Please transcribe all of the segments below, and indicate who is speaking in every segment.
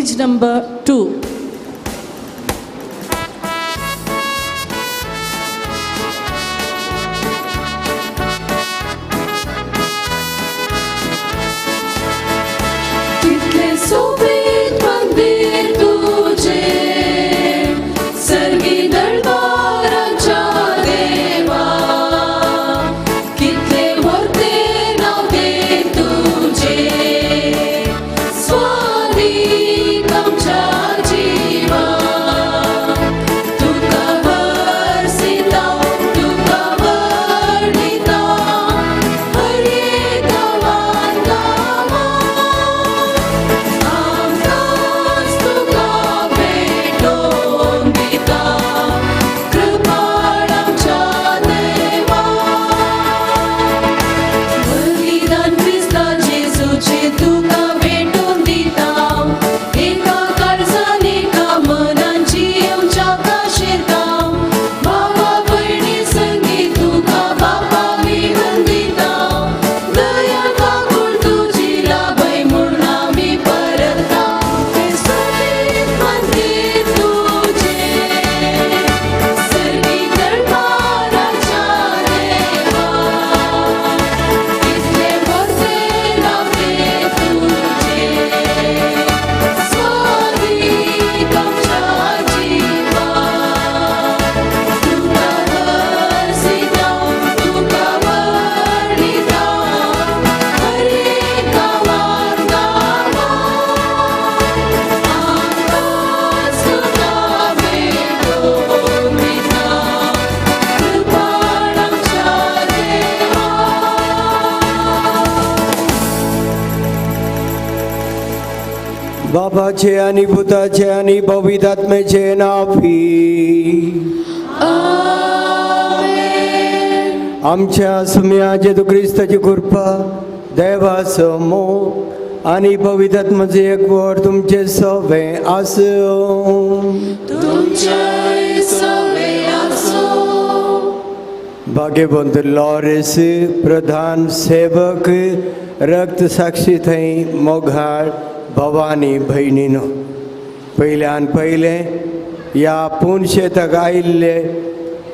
Speaker 1: Page number 2.
Speaker 2: कितलें सोबीत मंदीर तुजें सर्गी दरबाराच्या देवा कितलें व्हडलें नांव तें तुजें स्वादीक आमच्या जिवा तुका भरसिता तुका वर्णिता हर एका वांदावा आमकांच तुका भेटोवन दिता कृपाळ आमच्या देवा बलिदान क्रिस्ता जेजूचें तुका भेटोवन दिता एका काळजान एका मनान जियेवच्या काशेता भावा भयणी संगी तुका बापा विनंदिता दया काकूळ तुजी लाभय म्हूण आमी परता तें सोबीत मंदीर तुजें सर्गी दरबाराच्या देवा कितलें व्हडलें नांव तें तुजें स्वादीक आमच्या जिवा तुका भरसिता तुका वर्णिता हर एका वांदावा आमकांच तुका भेटोवन दिता कृपाळ आमच्या देवा.
Speaker 3: बापाचे आणि पुताचे आणि पवित्र आत्म्याचे नावी. आमच्या सुम्या जेजू क्रिस्ताची कृपा, देवाचो मोग आणि पवित्र आत्म्याचे एकवट तुमचे सवे आसूं.
Speaker 2: तुमच्याय सवे आसूं.
Speaker 3: भाग्यवंत लॉरेस प्रधान सेवक रक्त साक्षी थंय मोगाळ भवानी भयणीनो, पयल्यान पयलें ह्या पुनशेताक आयिल्ले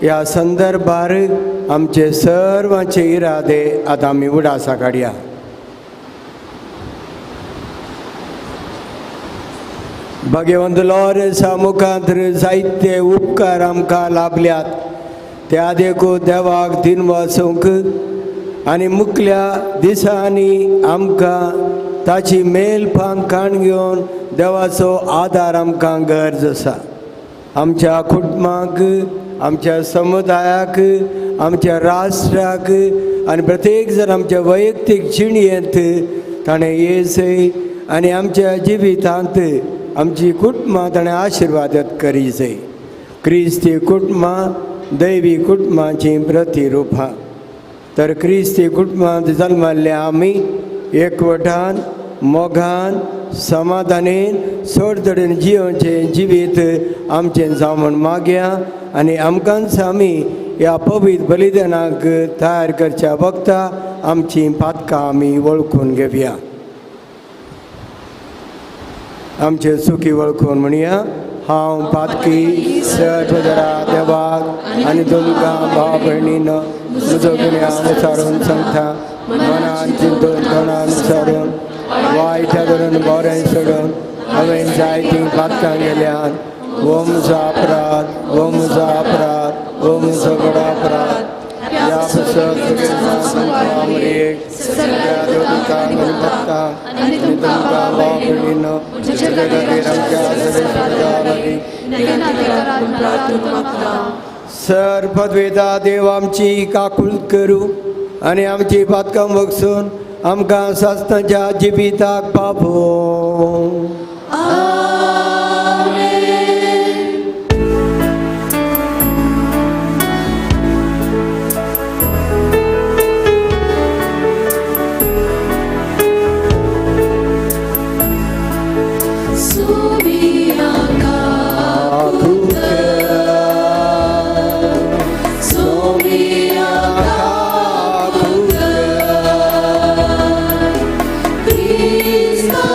Speaker 3: ह्या संदर्भार आमचे सर्वांचे इरादे आतां आमी उडासा काडया. भाग्यवंत लॉरेसा मुखांत जायते उपकार आमकां लाभल्यात, त्या देखून देवाक दिनवासूंक आनी मुखल्या दिसांनी आमकां ताची मेल फांक काण घेवन देवाचो आदार आमकां गरज आसा. आमच्या कुटुंबाक, आमच्या समुदायाक, आमच्या राष्ट्राक आनी प्रत्येक जण आमच्या वैयक्तीक जिणेंत ताणें येसय आनी आमच्या जिवितांत आमची कुटुंबां ताणें आशिर्वाद करी जाय. क्रिस्ती कुटुंबां दैवी कुटुंबाचीं प्रतिरुपां, तर क्रिस्ती कुटुंबांत जल्मल्ले आमी एकवटान, मोगान, समाधानेन सोडतडेन जियोवचें जिवीत आमचें जावं म्हूण मागया आनी आमकांच आमी ह्या पवित्र बलिदानाक तयार करच्या वखता आमचीं पातकां आमी वळखून घेवया. आमचे चुकी वळखून म्हणया, हांव पातकी सर्वजरा देवाक आनी तुमकां भाव भयणीन म्हजो गुन्यांव विचारून सांगता. मनान चिंतून तोंडान विचारून वायट करून बरें सोडून हांवें जायतीं पातकां गेल्यात. हो म्हजो अपराध, हो म्हजो अपराध, हो म्हजो व्हडो अपराध. ह्या पुस्तक सगळ्या देवदूतांक आनी भक्तांक आनी तुमकां भाव भयणीन म्हज्या खातीर आमच्या सर्वेश्वरा लागीं. सर पदवेता देव आमची काकूळ करूं आनी आमची पातकां बगसून आमकां सासणाच्या जिविताक पावोवं.
Speaker 2: Subia Subia Krista.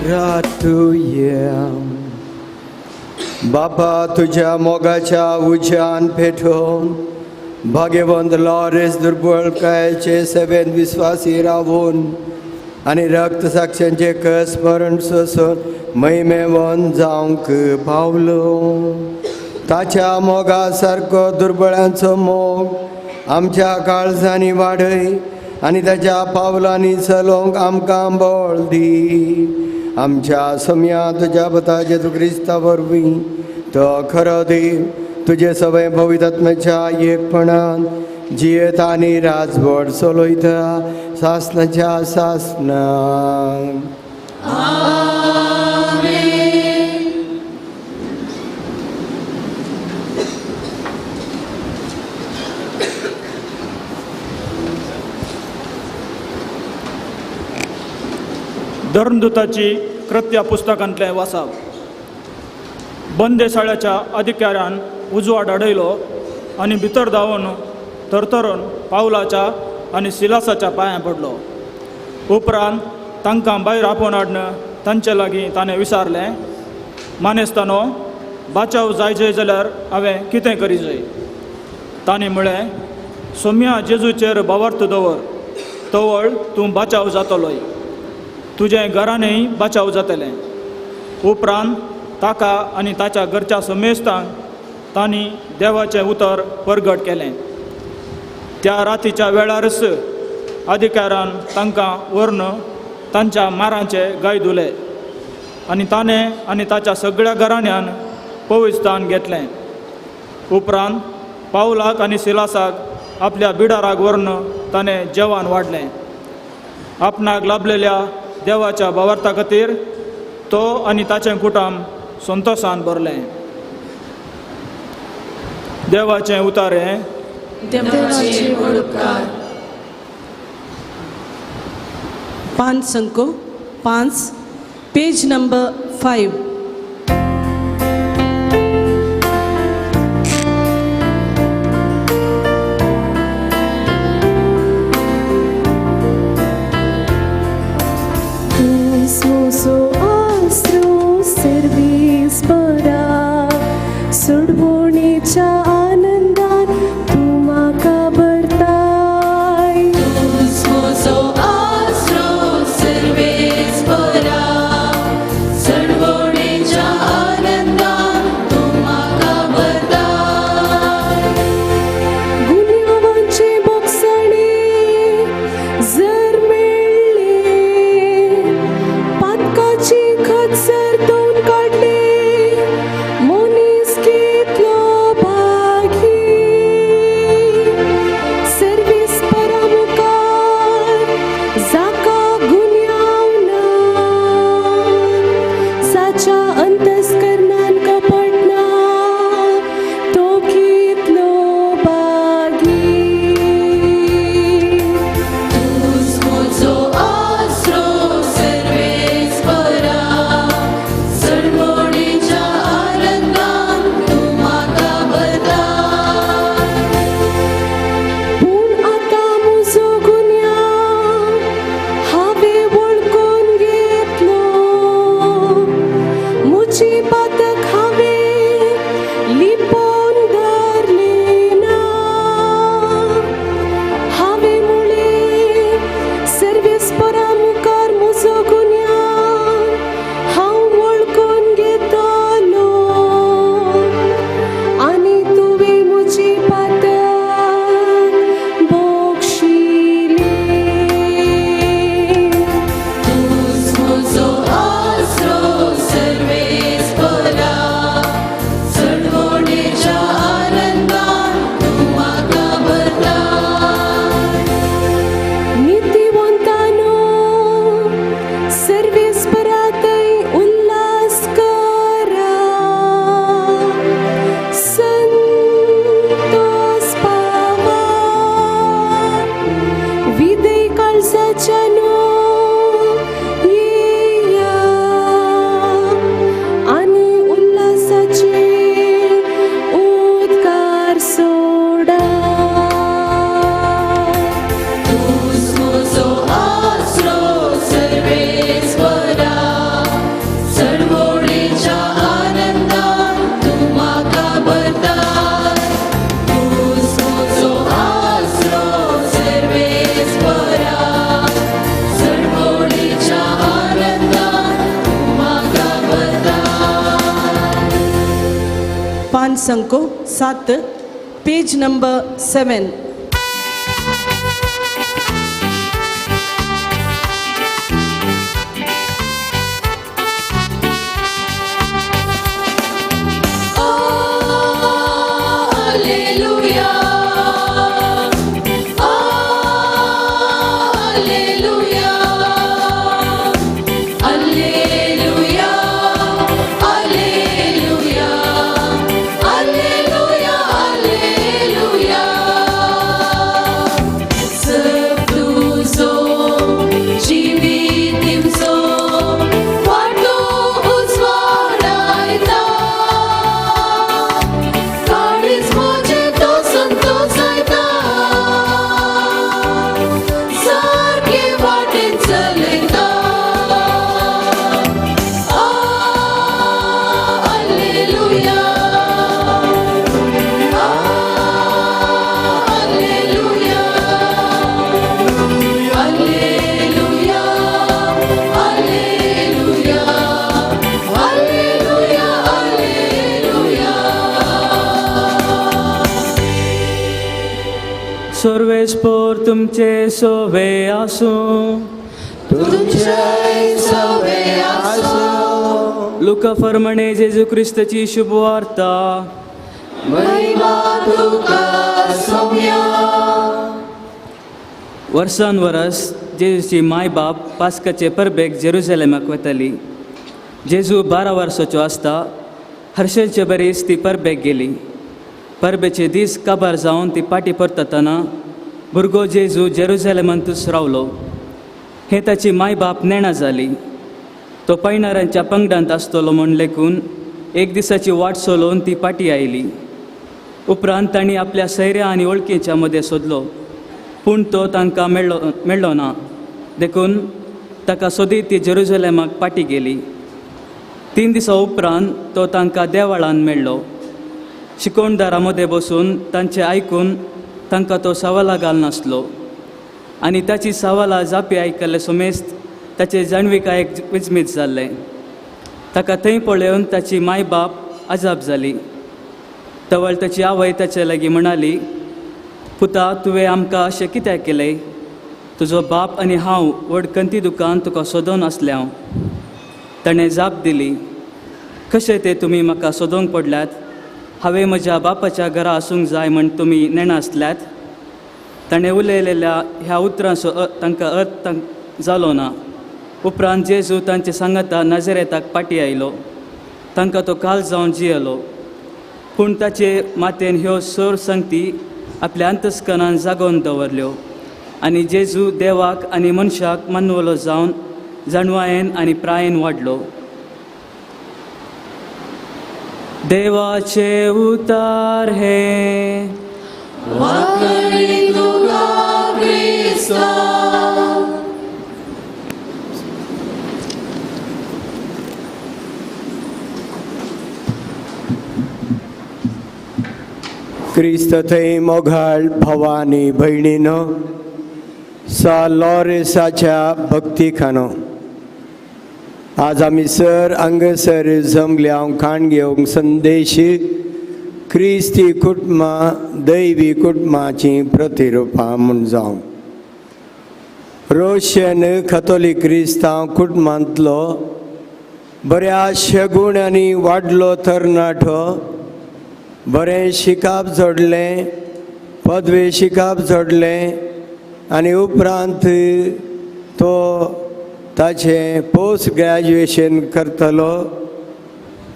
Speaker 3: रातुया. बापा तुज्या मोगाच्या उज्यान पेटोवन भाग्यवंत लॉरेस दुर्बळकायेचे सेवेन विस्वासी रावून आनी रक्त साक्षांचे कस मरण सोसून महिमेवन जावंक पावलो. ताच्या मोगा सारको दुर्बळांचो मोग आमच्या काळजांनी वाडय आनी ताच्या पावलांनी चलोवंक आमकां बळ दी. आमच्या सम्या तुज्या पुता जेजू क्रिस्ता वरवीं तो खरो देव तुजे सवय पवित्र एकपणान जियेता आनी राजवट चलयता सासनाच्या सासनाक.
Speaker 1: धर्मदूताची कृत्या पुस्तकांतलें वासाव. बंदेशाळेच्या अधिकाऱ्यान उजवाड अडयलो आनी भितर धांवन थरथरून पावलाच्या आनी सिलासाच्या पांयां पडलो. उपरांत तांकां भायर आपोवन हाडून तांचे लागीं ताणें विचारलें, मानेस्तानो, बाचाव जायचे जाल्यार हांवें कितें करी जाय? तांणी म्हळें, सोम्या जेजूचेर भावार्थ दवर, तवळ तूं बाचाव जातलोय, तुजें घरानूय बाचाव जातलें. उपरांत ताका आनी ताच्या घरच्या समेस्तांक तांणी देवाचें उतर परगट केलें. त्या रातीच्या वेळारच अधिकारान तांकां व्हरून तांच्या मारांचे गाय धुले आनी ताणें आनी ताच्या सगळ्या घराण्यान पवित्रस्थान घेतलें. उपरांत पावलाक आनी सिलासाक आपल्या बिडाराक व्हरून ताणें जेवण वाडलें. आपणाक लाभलेल्या देवाच्या भावार्था खातीर तो आनी ताचें कुटुंब संतोशान भरलें. देवाचें उतर हें.
Speaker 2: देवाचे व्हड उपकार.
Speaker 4: 5 अंको 5, पेज नंबर 5.
Speaker 5: म्हजो आसरो सर्वीस बरा, सोडवणेच्या आनंदान तूं म्हाका भरताय.
Speaker 2: म्हजो आसरो सर्वेस बरा, सडवणेच्या आनंदान तूं म्हाका भरताय.
Speaker 5: गुन्यांवांचे बोगसणे जर मेळ्ळे, पातकाची खत जर धुवन काडली, मनीस कितलो
Speaker 4: पांच अंको सात, page number 7.
Speaker 2: Alleluia. Alleluia. Alleluia. Alleluia. Alleluia. Alleluia. सप्तुजो जिवितिमजो वाटो उजवाडायता काळीज म्हजें तो संतोषायता सारके वाटेन चलयता Alleluia Alleluia Alleluia Alleluia Alleluia Alleluia
Speaker 6: सर्वेस्पोर तुमचे सोवे आसूं.
Speaker 3: तुमचे सवे आसूं.
Speaker 6: लुका फर्मणे जेजू क्रिस्ताची शुभवार्ता.
Speaker 2: महिमा तुका सोम्या.
Speaker 6: वर्सान वरस जेजूची माय बाप पास्काचे परबेक जेरुजलेमाक वताली. जेजू 12 वर्साचो आसता हर्षलचे बरीच ती परबेक गेली. परबेचे दीस काबार जावन ती पाटी परततना भुरगो जेजू जेरुजलेमांतूच रावलो हें ताची माय बाप नेणा जाली. तो पैणारांच्या पंगडांत आसतलो म्हूण लेखून एक दिसाची वाट चलोवन ती पाटी आयली. उपरांत तांणी आपल्या सैऱ्या आनी वळखीच्या मदें सोदलो, पूण तो तांकां मेळ्ळो ना. देखून ताका सोदीत ती जेरुजलेमाक पाटी गेली. 3 दिसां उपरांत तो तांकां देवाळान मेळ्ळो. शिकोवणदारां मदें बसून तांचें आयकून तांकां तो सवालां घालनासलो आनी ताची सवालां जापी आयकल्ले समेस्त ताचे जाणविकायेक विजमीत जाल्लें. ताका थंय पळोवन ताची माय बाप अजाप जाली. तवळ ताची आवय ताचे लागीं म्हणाली, पुता, तुवें आमकां अशें कित्याक केलें? तुजो बाप आनी हांव व्हड कंती दुकान तुका सोदून आसलें हांव. ताणें जाप दिली, कशें तें तुमी म्हाका सोदूंक पडल्यात? हांवें म्हज्या बापाच्या घरा आसूंक जाय म्हण तुमी नेणा आसल्यात? ताणें उलयलेल्या ह्या उतरांचो तांकां अर्थ जालो ना. उपरांत जेजू तांचे सांगाता नाझरेताक पाटी आयलो. तांकां तो काल जावन जियेलो. पूण ताचे मातेन ह्यो सोर संगती आपल्या अंतस्कनान जागोवन दवरल्यो आनी जेजू देवाक आनी मनशाक मानवलो जावन जाणवायेन आनी प्रायेन वाडलो. देवाचे उतार हे.
Speaker 2: वाकडी तुका क्रिस्ता.
Speaker 3: क्रिस्त थंय मोगाळ भवानी भयणीनो, सा लॉरेसाच्या भक्तिखानो, आज आमी सर हांगासर जमल्या खाण घेवंक संदेश क्रिस्ती कुटुंबां दैवी कुटुंबाचीं प्रतिरुपां म्हूण जावं. रोशन कथोलीक क्रिस्तांव कुटुंबांतलो बऱ्या शगुण आनी वाडलो तरणाटो, बरें शिकाप जोडलें, पदवे शिकाप जोडलें आनी उपरांत तो ताचें पोस्ट ग्रॅज्युएशन करतलो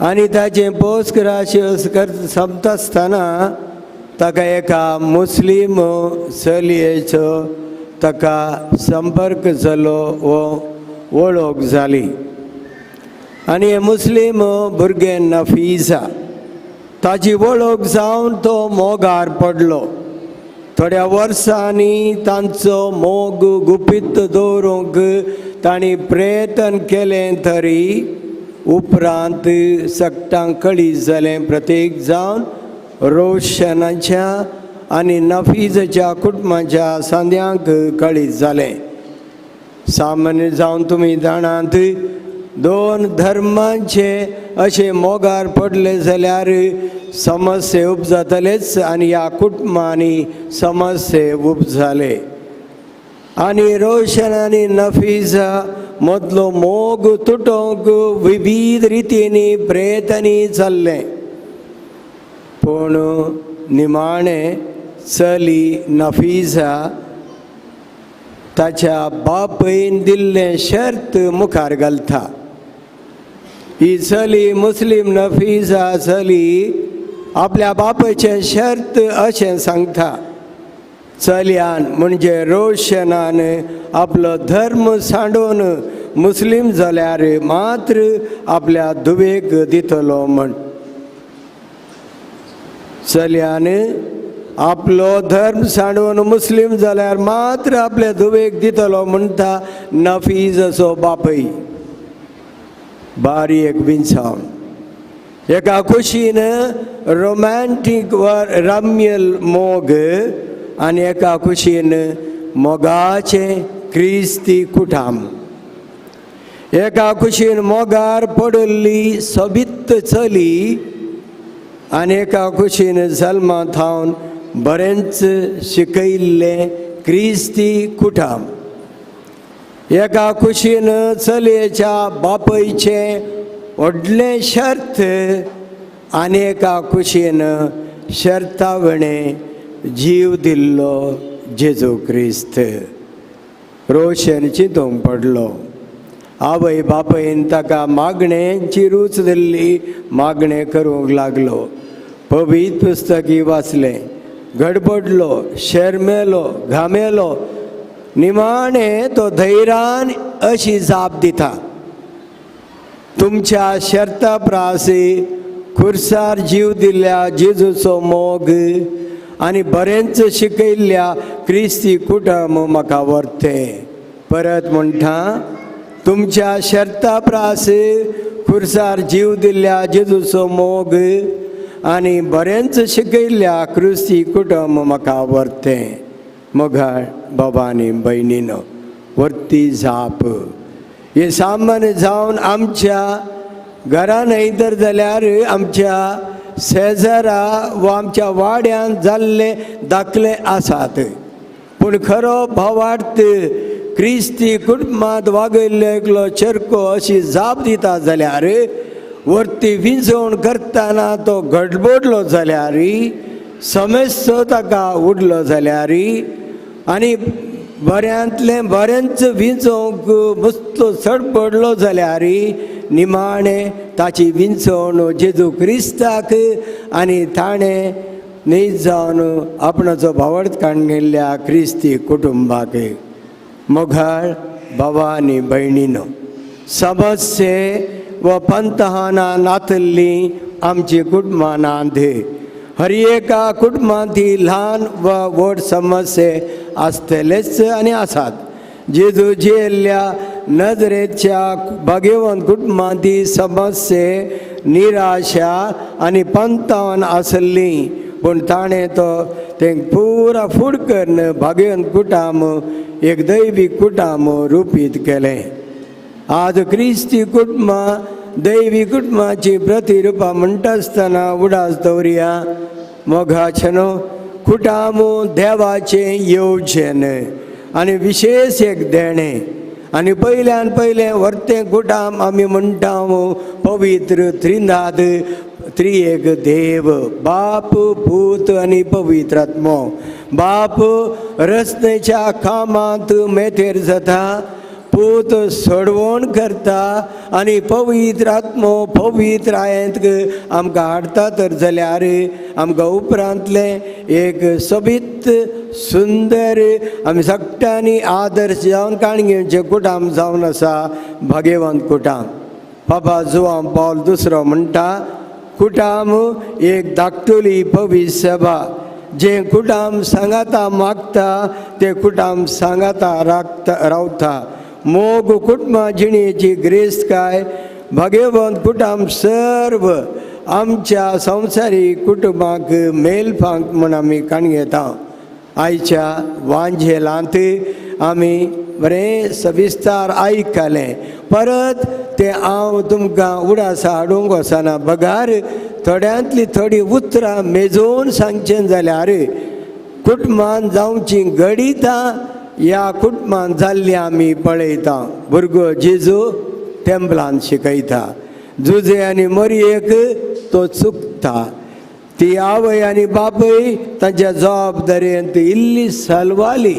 Speaker 3: आनी ताचें पोस्ट ग्रॅज्युएशन कर सोंपता आसतना ताका एका मुस्लीम चलयेचो ताका संपर्क जालो वो वळख जाली आनी हे मुस्लीम भुरगें नफीजा ताची वळख जावन तो मोगार पडलो. थोड्या वर्सांनी तांचो मोग गुपीत दवरूंक तांणी प्रयत्न केलें तरी उपरांत सगटांक कळीत जालें प्रतीक जावन रोशनाच्या आनी नफीजच्या कुटुंबाच्या सांद्यांक कळीत जालें. सामान्य जावन तुमी जाणात दोन धर्मांचे अशे मोगार पडले जाल्यार समस्ये उपजातलेच आनी ह्या कुटुंबांनी समस्ये उपजाले आनी रोशन आनी नफीजा मदलो मोग तुटोवंक विविध रितींनी प्रयत्नी चल्लें. पूण निमाणें चली नफीजा ताच्या बापयन दिल्लें शर्त मुखार घालता. ही चली मुस्लीम नफीजा चली आपल्या बापायचें शर्त अशें सांगता. चलयान म्हणजे रोशनान आपलो धर्म सांडून मुस्लीम जाल्यार मात्र आपल्या धुवेक दितलो म्हण. चलयान आपलो धर्म सांडून मुस्लीम जाल्यार मात्र आपल्या धुवेक दितलो म्हणटा नफीज असो बापय. बारी एक विंचावन एका खुशीन रोमॅन्टीक वा रम्य मोग आनी एका खुशीन मोगाचें क्रिस्ती कुटाम. एका खुशीन मोगार पडिल्ली सोबीत चली आनी एका खुशीन जल्मा थावन बरेंच शिकयल्लें क्रिस्ती कुटाम. एका खुशीन चलयेच्या बापयचें व्हडलें शर्त आनी एका खुशीन शर्ता वणें जीव दिल्लो जेजू क्रिस्त. रोशन चिंतूंक पडलो. आवय बापयन ताका मागणेची रूच दिल्ली, मागणें करूंक लागलो. पवित्र पुस्तकी वाचलें, गडबडलो, शर्मेलो, घामेलो. निमाणें तो धैर्यान अशी जाप दिता, तुमच्या शर्ता प्रासी खुर्सार जीव दिल्ल्या जेजूचो मोग आनी बरेंच शिकयल्ल्या क्रिस्ती कुटुंब म्हाका व्हरतें. परत म्हणटा, तुमच्या शर्ता प्रास खुर्सार जीव दिल्ल्या जेजूचो मोग आनी बरेंच शिकयल्ल्या क्रिस्ती कुटुंब म्हाका व्हरतें. मोगाळ बाबांनी भयणीनो, व्हरती जाप हे सामान्य जावन आमच्या घरा न्हय तर जाल्यार आमच्या शेजरा वा आमच्या वाड्यान जाल्ले दाखले आसात. पूण खरो भावार्थ क्रिस्ती कुटुंबांत वागयल्लो एकलो चरको अशी जाप दिता जाल्यार वरती विंजवण करतना तो गडबडलो जाल्यार समेस्त ताका उडलो जाल्यार आनी बऱ्यांतलें बरेंच विंचोवंक मस्तो चडपडलो जाल्यार निमाणें ताची विंचवण जेजू क्रिस्ताक आनी ताणें न्हीद जावन आपणाचो भावार्थ काडलेल्या क्रिस्ती कुटुंबाक. मोगाळ भावा आनी भयणीनो, समस्ये व पंतहाना नातल्लीं आमची कुटुंबां नांद. हर एका कुटुंबांत ही ल्हान वा व्हड समस्ये आसतलेच आनी आसात. जेजू जियेल्ल्या नजरेच्या भाग्यवंत कुटुंबांत ही समस्ये निराशा आनी पंतावन आसली, पूण ताणें तो तें पुरा फूड करून भाग्यवंत कुटुंब एक दैवी कुटुंब रुपीत केलें. आज क्रिस्ती कुटुंबां दैवी कुटुंबाची प्रतिरुपां म्हणटा आसतना उडास दवरया. मोगाचें कुटाम देवाचें येवजण आनी विशेष एक देणें आनी पयल्यान पयलें व्हरतें कुटाम आमी म्हणटा पवित्र त्रिनाद त्रिएक देव बाप पूत आनी पवित्र आत्मो. बाप रचनेच्या कामांत मेथेर जाता, पूत सोडवण करता आनी पवित्र आत्मो पवित्र आयंत आमकां हाडटा. तर जाल्यार आमकां उपरांतलें एक सोबीत सुंदर आमी सगळ्यांनी आदर्श जावन काणयेचें कुटाम जावन आसा भाग्यवंत कुटाम. बाबा जुवांव पावल दुसरो म्हणटा, कुटाम एक धाकटुली पवित्र सभा, जें कुटाम सांगाता मागता तें कुटाम सांगाता राखता रावता. मोग कुटुंबा जिणेची गिरेस्तकाय भाग्यवंत कुटाम सर्व आमच्या संवसारीक कुटुंबाक मेलफांक म्हूण आमी काणयेता. आयच्या वांजेलांत आमी बरें सविस्तार आयकलें. परत तें हांव तुमकां उडासा हाडूंक वचना, बगार थोड्यांतलीं थोडीं उतरां मेजोवन सांगचें जाल्यार कुटुंबान जावचीं घडितां ह्या कुटुंबान जाल्लीं आमी पळयता. भुरगो जेजू टेंपलान शिकयता, जुजे आनी मरयेक तो चुकता. ती आवय आनी बापूय तांच्या जबाबदारेंत इल्ली सलवाली.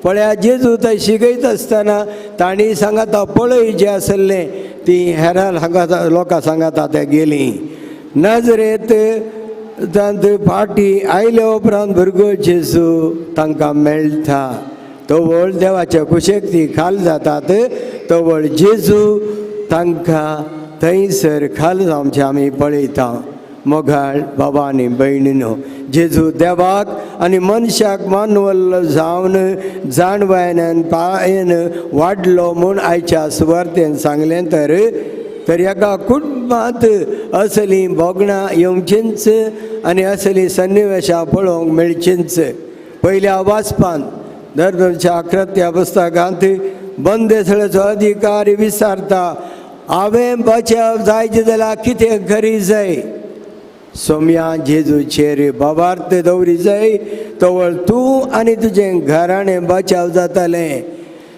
Speaker 3: पळया जेजू थंय शिकयता आसतना तांणी सांगाता पळय जें आसलें ती हेरां सांगाता लोकां सांगाता ते गेलीं. नजरेंत तांत फाटी आयले उपरांत भुरगो जेजू तांकां मेळटा. तवळ देवाच्या कुशेक ती खाल जातात, तवळ जेजू तांकां थंयसर खाल जावचें आमी पळयता. मोगाळ बाबा आनी भयणीनो, जेजू देवाक आनी मनशाक मानवल्लो जावन जाणवायन पायन वाडलो म्हूण आयच्या सुवार्तेन सांगलें. तर तर एका कुटुंबांत असलीं भोगणां येवचींच आनी असलीं सन्निवेशां पळोवंक मेळचींच. पयल्या वाचपान दरदरच्या अक्रत्या पुस्तकांत बंदेसळाचो अधिकारी विचारता, हांवें बचाव जायचे जाल्यार कितें करी जाय? सोम्या जेजूचेर बाबार्थ दवरी जाय, तवळ तूं आनी तुजें घराणें बचाव जातालें.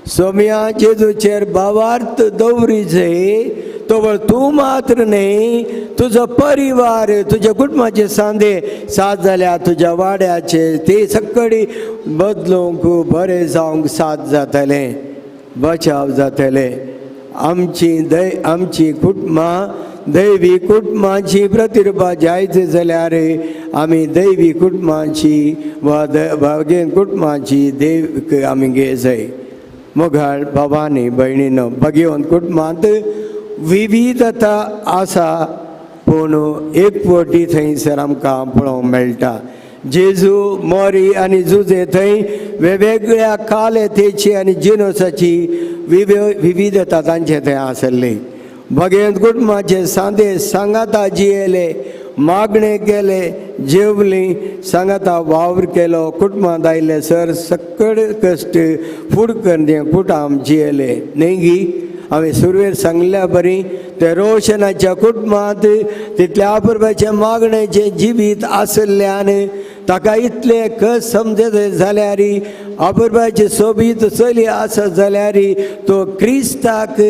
Speaker 3: सोम्या जेजूचेर बाबार्थ दवरी जाय, तवळ तूं मात्र न्हय, तुजो परिवार, तुज्या कुटुंबाचे सांदे साथ जाल्यार तुज्या वाड्याचे ते सगळी बदलूंक बरें जावंक साथ जातलें, बचाव जातलें. आमची दै आमची कुटुंबां दैवी कुटुंबाची प्रतिरुपां जायत जाल्यार आमी दैवी कुटुंबाची वा भागेन कुटुंबाची देव आमी घे जाय. मोगाळ बाबांनी भयणीनो, भगेवन कुटुंबांत विविधता आसा, पूण एकवटी थंयसर आमकां पळोवंक मेळटा. जेजू मोरी आनी जुजे थंय वेगवेगळ्या कालेतेची आनी जिनोसाची विविधता तांचे थंय आसली. भगेंत कुटुंबाचे सांदे सांगाता जियेले, मागणे केले, जेवली, सांगाता वावर केलो. कुटुंबांत आयले सर सकड कश्ट फूड करून कुटाम जियेले. न्ही गी हांवें सुरवेर सांगल्या बरी ते रोशनाच्या कुटुंबांत तितल्या अपुरबायचें मागणेचें जिवीत आशिल्ल्यान ताका इतलें कस समजत जाल्यार अपुरबायची सोबीत चली आसत जाल्यार तो क्रिस्ताक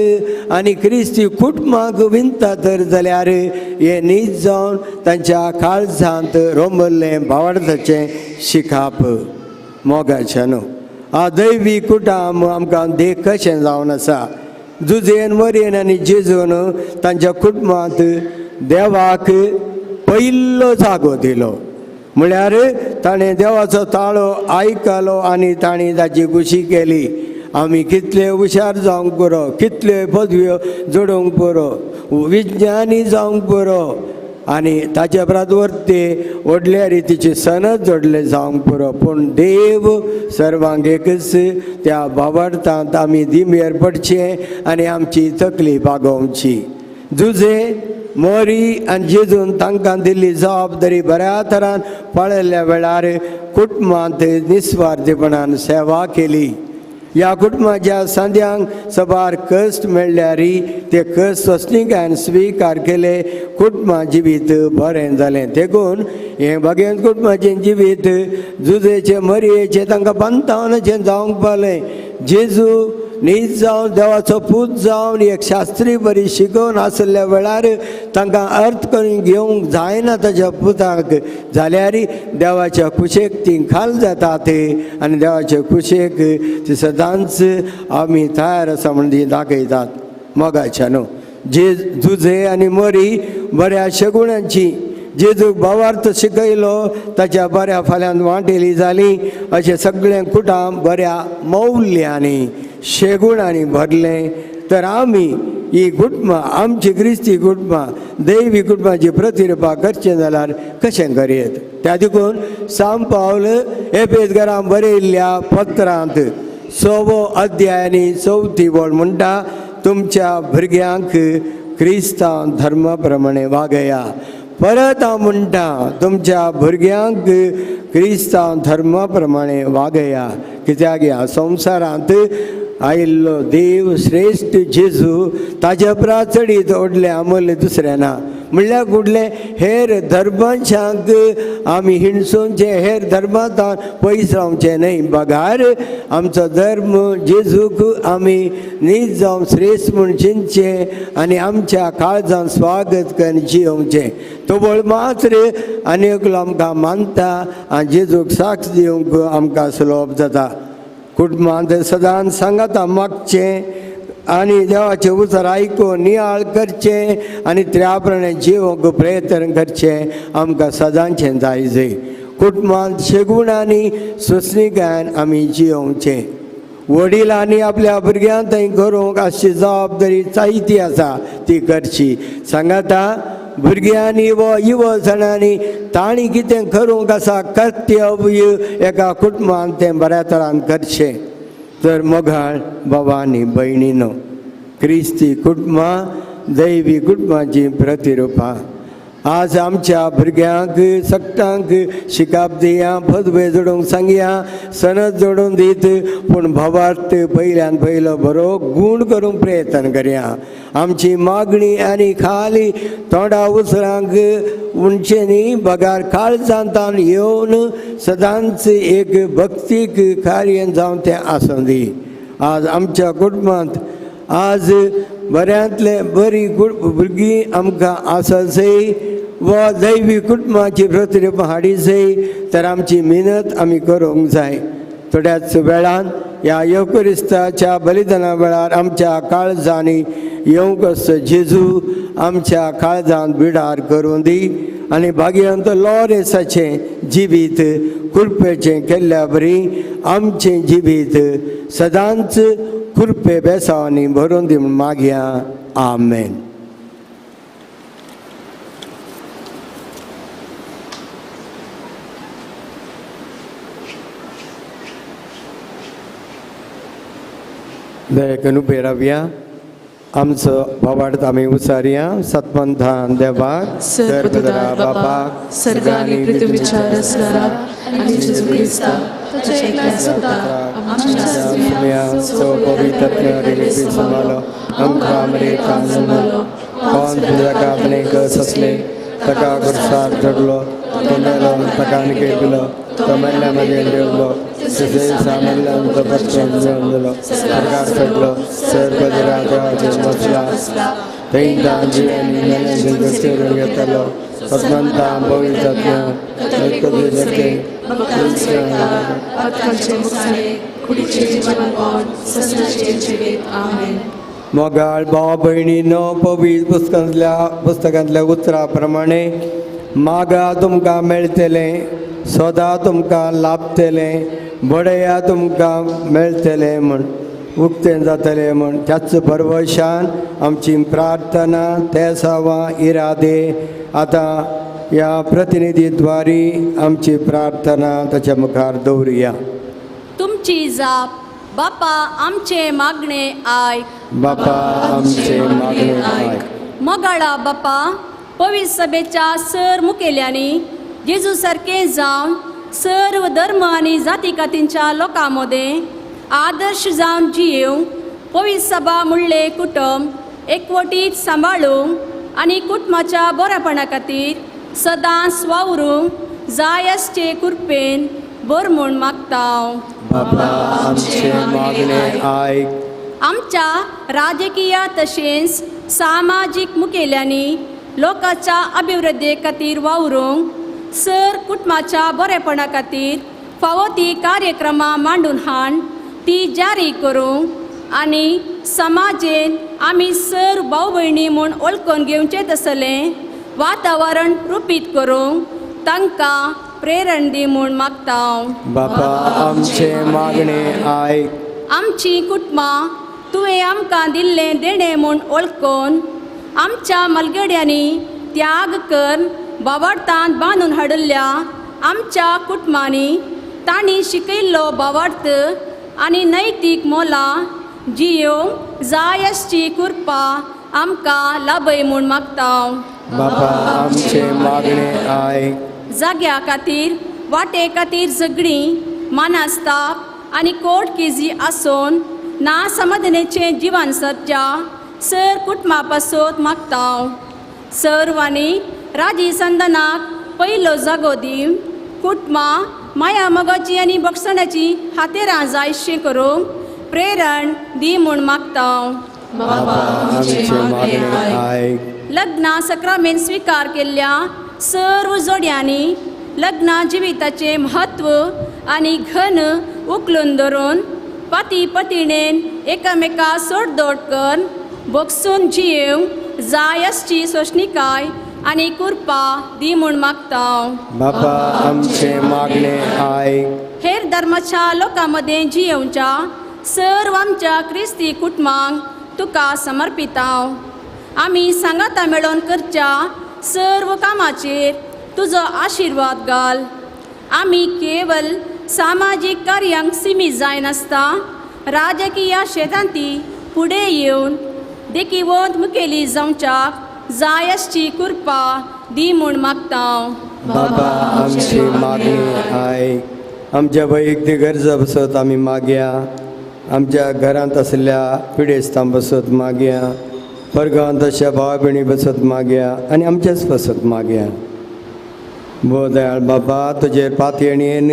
Speaker 3: आनी क्रिस्ती कुटुंबाक विनता तर जाल्यार हें नीज जावन तांच्या काळजांत रोंबल्लें भावार्थाचें शिकाप. मोगाचें न्हू आ दैवी कुटुंब आमकां देख कशें जावन आसा. जुजेन मरयेन आनी जेजून तांच्या कुटुंबांत देवाक पयल्लो जागो दिलो. म्हळ्यार ताणें देवाचो ताळो आयकलो आनी ताणें ताची खुशी केली. आमी कितले हुशार जावंक पुरो, कितल्यो पदव्यो जोडूंक पुरो, विज्ञानी जावंक पुरो आनी ताचे उपरांत वरते व्हडल्या रितीची सनद जोडले जावंक पुरो, पूण देव सर्वांक एकच. त्या बाबार्थांत आमी दिमेर पडचें आनी आमची तकली बागोवची. जुजे मोरी आनी जेजून तांकां दिल्ली जबाबदारी बऱ्या तरान पळयल्ल्या वेळार कुटुंबांत निस्वार्थीपणान सेवा केली. ह्या कुटुंबाच्या सांद्यांक सबार कश्ट मेळ्ळ्यार ते कश्ट सोंसणीकायेन स्विकार केले. कुटुंबा जिवीत बरें जालें. देखून हें भगेन कुटुंबाचें जिवीत जुजेचें मरयेचें तांकां पंतावनाचें जावंक पावलें. जेजू नीज जावन देवाचो पूत जावन एक शास्त्री बरी शिकोवन आशिल्ल्या वेळार तांकां अर्थ करून घेवंक जायना ताच्या पुताक जाल्यार देवाच्या कुशेक ती खाल जातात आनी देवाच्या कुशेक ती सदांच आमी तयार आसा म्हूण ती दाखयतात. मोगाच्या न्हू जे जुजे आनी मरी बऱ्या शगुणांची जेजूक भावार्थ शिकयलो, ताच्या बऱ्या फाल्यांत वांटेली जाली. अशें सगळें कुटाम बऱ्या मौल्यांनी शेगुणांनी भरलें. तर आमी ही कुटुंबां आमची क्रिस्ती कुटुंबां दैवी कुटुंबाची प्रतिरुपां करचें जाल्यार कशें करयेत? त्या देखून सांव पावल एपेजगरां बरयल्ल्या पत्रांत 6वो अध्याय आनी 4थी वळ म्हणटा, तुमच्या भुरग्यांक क्रिस्तांव धर्मा प्रमाणे वागया. परत हांव म्हणटा, तुमच्या भुरग्यांक क्रिस्तांव धर्मा प्रमाणे वागया. कित्याक ह्या संवसारांत आयिल्लो देव श्रेश्ठ जेजू ताज्या उपरांत चडीत व्हडलें आमोले दुसरें ना. म्हणल्यार कुडले हेर धर्मांच्यांक आमी हिणसोवचें, हेर धर्मांत पयस रावचें न्हय, बगार आमचो धर्म जेजूक आमी नीज जावन श्रेश्ठ म्हूण चिंतचें आनी आमच्या काळजान स्वागत करून जियोवचें. तोबळ मात्र आनी एकलो आमकां मानता आनी जेजूक साक्ष दिवंक आमकां सुलभ जाता. कुटुंबांत सदांच सांगाता मागचें आनी देवाचें उतर आयकून नियाळ करचें आनी त्या प्रमाणे जिवंक प्रयत्न करचें आमकां सदांचें जाय जाय. कुटुंबांत शेगुणांनी सोंसणीकायेन आमी जियोवचें. वडिलांनी आपल्या भुरग्यांक थंय करूंक आसची जबाबदारी जायती आसा ती करची. सांगाता भुरग्यांनी व युवजणांनी तांणी कितें करूंक आसा कर्तव्य एका कुटुंबान तें बऱ्या तरान करचें. तर मोगाळ बाबा आनी भयणीनो, क्रिस्ती कुटुंबां दैवी कुटुंबाचीं प्रतिरुपां. आज आमच्या भुरग्यांक सगटांक शिकाप दिया, पदवे जोडूंक सांगया, सनद जोडून दीत, पूण भावार्थ पयल्यान पयलो बरो गूण करूंक प्रयत्न करया. आमची मागणी आनी खाली तोंडा उसरांक उणचें न्ही, बगार काळजांतान येवन सदांच एक भक्तीक कार्य जावन तें आसूं दी. आज आमच्या कुटुंबांत आज बऱ्यांतले बरी भुरगीं आमकां आसा वा दैवी कुटुंबाची प्रतिरुपां हाडी जाय तर आमची मेहनत आमी करूंक जाय. थोड्याच वेळान ह्या येवक्रिस्ताच्या बलिदाना वेळार आमच्या काळजांनी येवंक आसचो जेजू आमच्या काळजांत बिडार करूं दी आनी भाग्यवंत लॉरेसाचें जिवीत कृपेचें केल्ल्या बरी आमचें जिवीत सदांच कृपे बेसांवांनी भरून दी म्हूण मागया. आमेन. दया करून उबे रावया. आमचो भावार्थ आमी उचारया. सतमंथान देवाक,
Speaker 2: सर्वदरा बापा, सर्गानी पृथ्वीच्या रचणारा आनी जेजू क्रिस्ता ताच्या एकल्या सुता आमच्या
Speaker 3: सुम्या सो पवित्र समालो आमकां मरेका जन्मलो, कोण तुज्या आपणे ससले ताका खुर्सार चडलो, तो मेलो, ताका केलो, तो मेल्ल्या मदें देवलो, सामल्यान तो परतून जेवलो, सरकार चडलो, सर्वदरा देवाचेर बसला, थंय तांची आनी मेल्यांचे करून घेतलो. सतमंता पवित्र मोगाळ भाव भयणीनो, पवित्र पुस्तकांतल्या उतरा प्रमाणे मागा तुमकां मेळटलें, सोदा तुमकां लाभतलें, बडया तुमकां मेळटलें म्हूण उक्तें जातलें म्हूण त्याच भरवशान आमची प्रार्थना तेसावां इरादे आतां ह्या प्रतिनिधीद्वारी आमची प्रार्थना ताच्या मुखार दवरुया.
Speaker 7: तुमची जाप बापा आमचे मागणे आयक.
Speaker 3: बापा आमचे मागणे आयक.
Speaker 7: मोगाळा बापा, पवित्र सभेच्या सर मुखेल्यांनी जेजू सारकें जावन सर्व धर्म आनी जाती कातींच्या लोकां मदें आदर्श जावन जियेवंक पवित्र सभा म्हणलें कुटुंब एकवटीत सांबाळूंक आनी कुटुंबाच्या बरेपणा खातीर सदांच वावरूंक जाय आसचे कृपेन बर म्हूण मागता.
Speaker 3: बापा आमचे मागणे आयक.
Speaker 7: आमच्या राजकीय तशेंच सामाजीक मुखेल्यांनी लोकांच्या अभिवृद्धी खातीर वावरूंक सर कुटुंबाच्या बरेपणा खातीर फावो ती कार्यक्रमां मांडून हाड ती जारी करूंक आनी समाजेन आमी सर भाव भयणी म्हूण वळखून घेवचें तसलें वातावरण रुपीत करूंक तांकां प्रेरण दी म्हूण मागता.
Speaker 3: बापा आमचे मागणे आयक.
Speaker 7: आमची कुटुंबां तुवें आमकां दिल्लें देणें म्हूण वळखून आमच्या मलगड्यांनी त्याग कर बावार्थान बांदून हाडिल्ल्या आमच्या कुटुंबांनी तांणी शिकयल्लो बावार्थ आनी नैतीक मोलां जियोवंक जाय आसची कृपा आमकां लाभय म्हूण मागता.
Speaker 3: बापा आमचे मागणे आयक.
Speaker 7: जाग्या खातीर वाटे खातीर झगडीं मानास्ताप आनी कोर्ट केजी आसून ना समाधानेचें जिवन सरच्या सर कुटुंबा पासत मागता. सर्वांनी राजी संदनाक पयलो जागो दिवन कुटुंबां माया मोगाची आनी बक्षणाची हातेरां जायशें करूंक प्रेरण दी म्हूण मागता.
Speaker 2: बाबा
Speaker 3: आमचें मागणें आयक.
Speaker 7: लग्ना सक्रामेन स्विकार केल्ल्या सर्व जोड्यांनी लग्ना जिविताचें म्हत्व आनी घन उखलून धरून पती पतिणेन एकामेका सोडदोड करून बोगसून जियेवंक जाय आसची सोंसणीकाय आनी कृपा दी म्हूण मागता.
Speaker 3: बापा आमचें मागणें आयक.
Speaker 7: हेर धर्माच्या लोकां मदें जियेवच्या सर्व आमच्या क्रिस्ती कुटुंबांक तुका समर्पिता. आमी सांगाता मेळोवन करच्या सर्व कामाचेर तुजो आशिर्वाद घाल. आमी केवल सामाजीक कार्यांक सिमीत जायनासता राजकीय शेतांती फुडें येवन देखीवंत मुखेली जावच्याक जाय आसची कृपा दी म्हूण मागता.
Speaker 3: बाबा आमची मागणी आयक. आमच्या वैयक्तीक गरजा बसत आमी मागया. आमच्या घरांत आशिल्ल्या पिडेस्तां बसत मागया. परगांत अशा भाव भयणी बसत मागया आनी आमचेच बसत मागया. भो दयाळ बाबा तुजेर पातयेणेन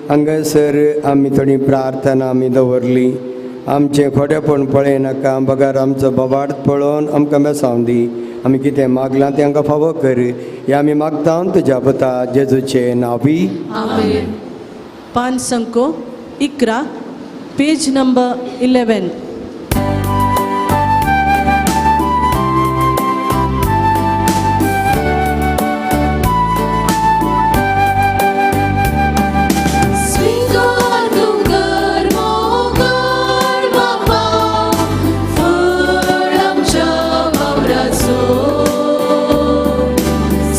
Speaker 3: हांगासर आमी थोडी प्रार्थना आमी दवरली. आमचें खोटेपण पळयनाका बगर आमचो बोवाळ पळोवन आमकां बेसांव दी. आमी कितें मागलां तें आमकां फावो कर. हें आमी मागता तुज्या पुता जेजूचे नांवी.
Speaker 2: आमेन.
Speaker 4: पान संको 11, पेज नंबर 11.
Speaker 2: स्वीकार तुंगर मोगाळ बापा, फळ आमच्या वावराचो.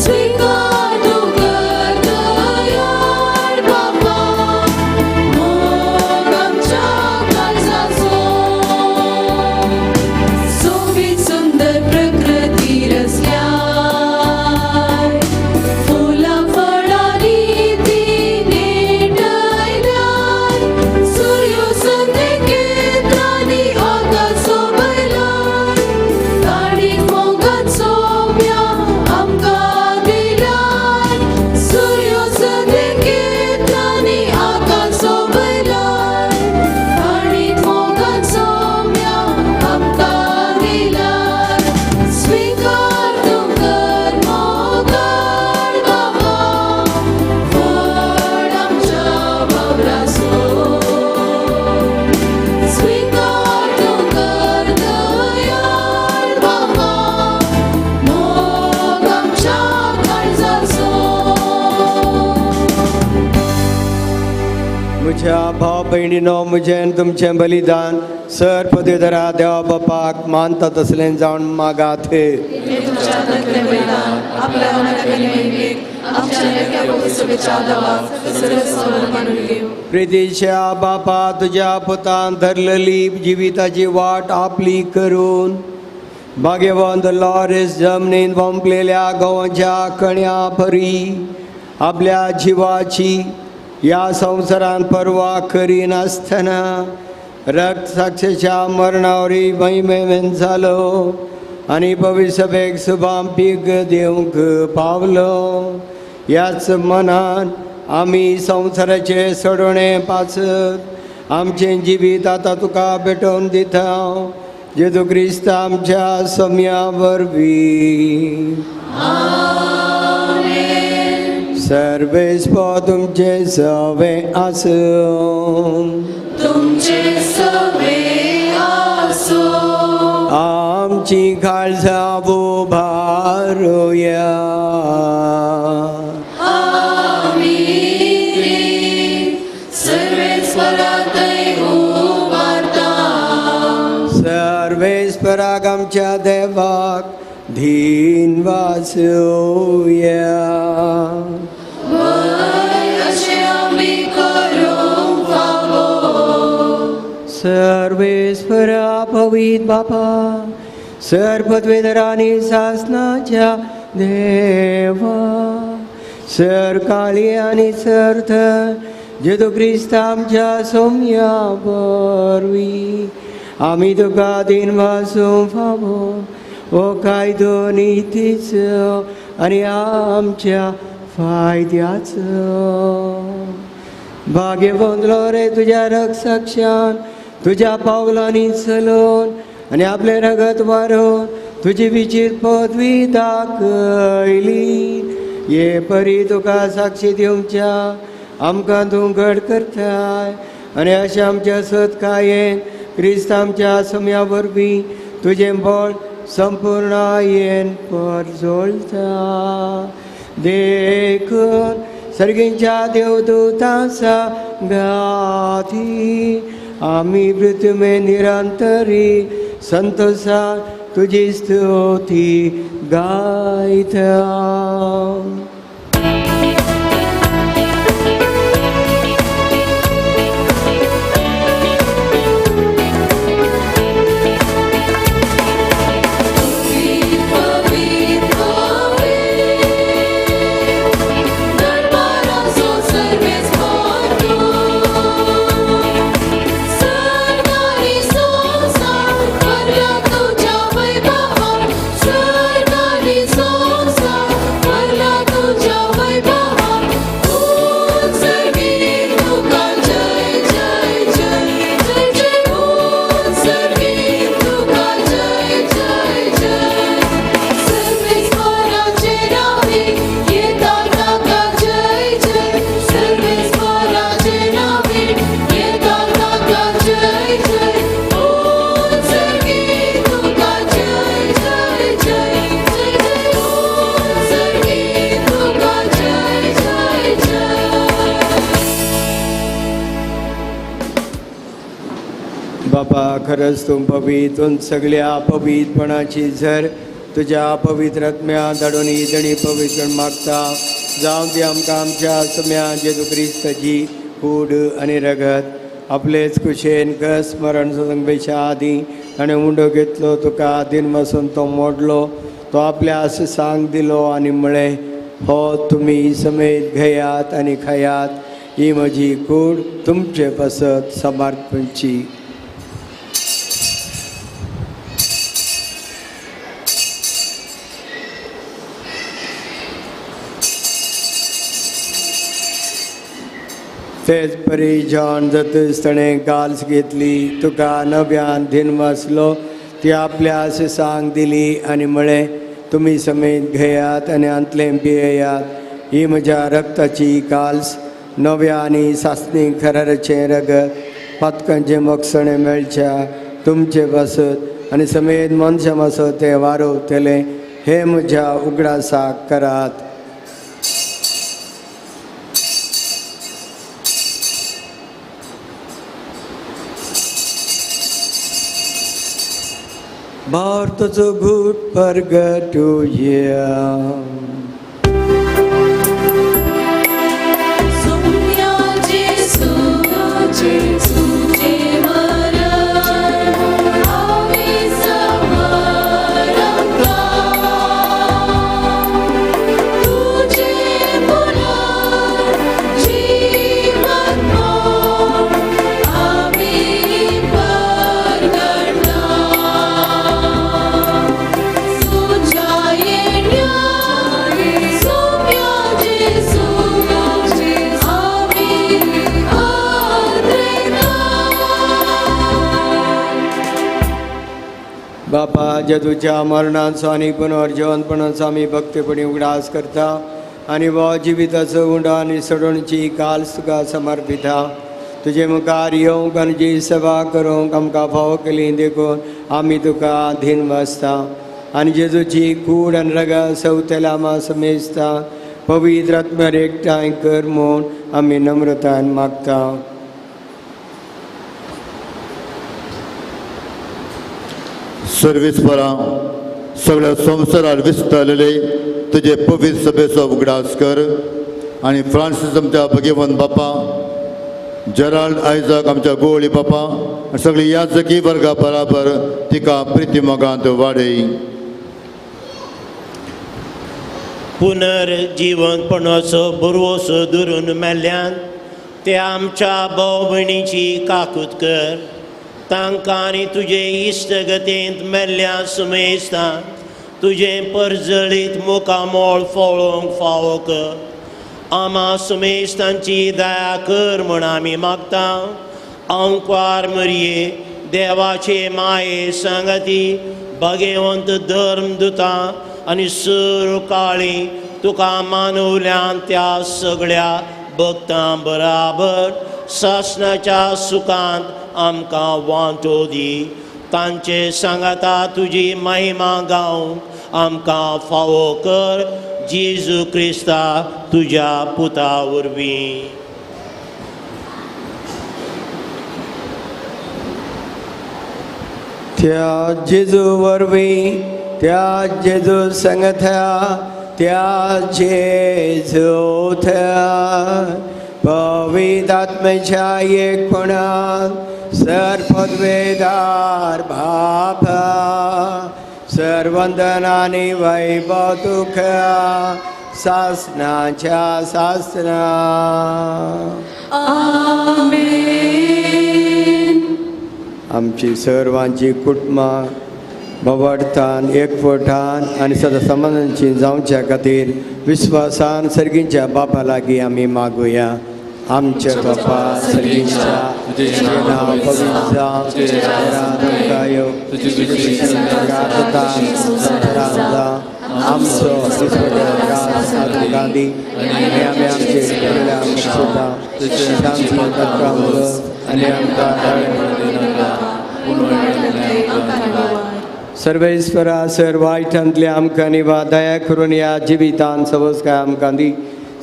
Speaker 2: स्वीकार तुंगर दयाळ बापा, मोग आमच्या काळजाचो. सोबीत सुंदर प्रकृती रचल्याय, फुलां फळांनी ती नेटयल्याय. सूर्यो संकेतांनी आकाश सोबयलाय, ताणीक मोगाचो म्या आमकां दिलाय. सूर्यो संकेतांनी आकाश सोबयलाय, ताणीक मोगाचो म्या आमकां दिलाय. स्वीकार तुंगर मोगाळ बाबा, फळ आमच्या वावराचो. स्वीकार तुंगर दयाळ बाबा, मोग आमच्या काळजाचो.
Speaker 3: म्हज्या भाव भयणीनो म्हजें आनी तुमचें बलिदान सर पदवीधरा देवा बापाक मानता तसलें जावन मागात.
Speaker 2: तुमच्या हातांतलें बलिदान आपल्या मनातले महिमेक आमच्या नव्या पवित्र देवाक सर्वस्व मानून घेवं.
Speaker 3: प्रितीच्या बापा तुज्या पुतान धरलेली जिविताची वाट आपली करून भाग्यवंत लॉरेस जमनीन वंपलेल्या गंवाच्या कण्या परी आपल्या जिवाची ह्या संवसारांत पर्वा करिनासतना रक्त साक्षेच्या मरणावरी महिमेन जालो आनी भविष्यवेक सुभाम पीक दिवंक पावलो. ह्याच मनान आमी संवसाराचे सोडोवणे पासत आमचें जिवीत आतां तुका भेटोवन दिता जेजू क्रिस्त आमच्या सम्या वरवीं. सर्वेस्पो तुमचे सवे आसूं.
Speaker 2: तुमचे सवे आसो.
Speaker 3: आमची काळजां उबारुया.
Speaker 2: आमी सर्वेस्परातय उबारता.
Speaker 3: सर्वेस्पराक आमच्या देवाक धीन वासूया.
Speaker 2: वय अशें आमी करूंक फावो.
Speaker 3: सर्वेस्परा पवीत बापा सर्पद्वेदरानी सासनाच्या देवा सर काळी आनी सर्थ जेजू क्रिस्त आमच्या सोम्या वरवीं आमी तुका दिनवासूं फावो हो कायदो नितीचो आनी आमच्या फायद्याचो. भाग्यवंतलो रे तुज्या रक्षाक्षान तुज्या पावलांनी चलोवन आनी आपलें रगत वारोवन तुजी विचीत पदवी दाखयली. हे परी तुका साक्षी दिवच्या आमकां तूं घड करताय आनी अशें आमच्या सत्कायेन क्रिस्त आमच्या सम्या वरवीं तुजें बळ संपूर्णायेन परजोळटा. देखून सर्गींच्या देवदूतांचा गाती आमी पृथ्वे निरंतरी संतोषान तुजी स्तुती गायता. बापा खरंच तूं पवित्र सगळ्या पवित्रपणाची झर तुज्या पवित्र आत्म्या धाडून ही दणी पवित्र मागता. जावं ती आमकां आमच्या सम्या जेजू क्रिस्ताची कूड आनी रगत आपलेच कुशेन कस मरण संगपेच्या आदीं ताणें उंडो घेतलो, तुका दिनवासून तो मोडलो, तो आपल्या आस सांग दिलो आनी म्हळें, हो तुमी समेत घेयात आनी खायात, ही म्हजी कूड तुमचे पासत समर्पणची. तेच परी जॉन जातच ताणें गाल्स घेतली, तुका नव्यान दिनवासलो, ती आपल्या अशें सांग दिली आनी म्हळें, तुमी समेत घेयात आनी आंतलें पियेयात, ही म्हज्या रक्ताची काल्स नव्या आनी सासणी खराराचें रगत पातकांचें मोगसणें मेळच्या तुमचे पासत आनी समेत मनशां पासत तें वारोवतलें, हें म्हज्या उगडासाक करात. भारताचो घूट परगटुया. बापा, जेजूच्या मरणाचो आनी पुनर्जिवनपणाचो आमी भक्तीपणी उगडास करता आनी हो जिविताचो उंडो आनी सोडोवची काल्स तुका समर्पिता. तुजे मुखार येवंक आनी जी सेवा करूंक आमकां फावो केली देखून आमी तुका धीन वासता आनी जेजूची कूड आनी रगत सवतेल्या आमा समेजता पवित्र आत्म्यार एकठांय कर म्हूण आमी नम्रतायन मागता.
Speaker 8: सर्वेस्परा सगळ्या संवसारार विस्तारलेले तुजे पवित्र सभेचो उगडास कर आनी फ्रांसीस आमच्या भगेवन बापा, जेराल्ड आयजक आमच्या गोवळी बापा आनी सगळी याजकी वर्गा बराबर तिका प्रिती मोगांत वाडय.
Speaker 9: पुनर्जिवनपणाचो भरवसो धरून मेल्ल्यान ते आमच्या भाव भयणीची काकूत कर. तांकां आनी तुजे इश्टगतींत मेल्ल्या सुमेस्तांक तुजें परजळीत मुखामोळ फळोवंक फावो कर. आमा सुमेस्तांची दया कर म्हूण आमी मागता. आंकवार मरये देवाचे माये सांगाती भगेवंत धर्म दुता आनी सर काळी तुका मानवल्यान त्या सगळ्या भक्तां बराबर सासणाच्या सुखांत आमकां वांटो दी. तांचे सांगाता तुजी महिमा गावंक आमकां फावो कर. जेजू क्रिस्ता तुज्या पुता वरवीं.
Speaker 3: त्या जेजू वरवीं, त्या जेजू संगथ्या, त्या जेजू थ्या पवित्र आत्म्याच्या एकपणान सर्वपदवेदार बापा सर्वंदनानी वैभव तुका सासनाच्या सासना.
Speaker 2: आमेन.
Speaker 3: आमची सर्वांची कुटुंबां भवर्थान एकवटान आनी सदां समाजांची जावच्या खातीर विस्वासान सर्गींच्या बापा लागीं आमी मागुया. आमच्या बापा सर्गींच्या, तुजें नांव पवित्र जावं, तुजें राज्य येवं, तुजी इत्सा संवसारांत जावं, आमचो दिसपट्टो आमकां दी आनी आमी आमचे गुन्यांव सुद्दां तशेंच आमची पातकां मोगस आनी आमकां धाड. सर्वेश्वरा सर वायटांतले आमकां निवा दया करून ह्या जिवितान सवसकाय आमकां दी.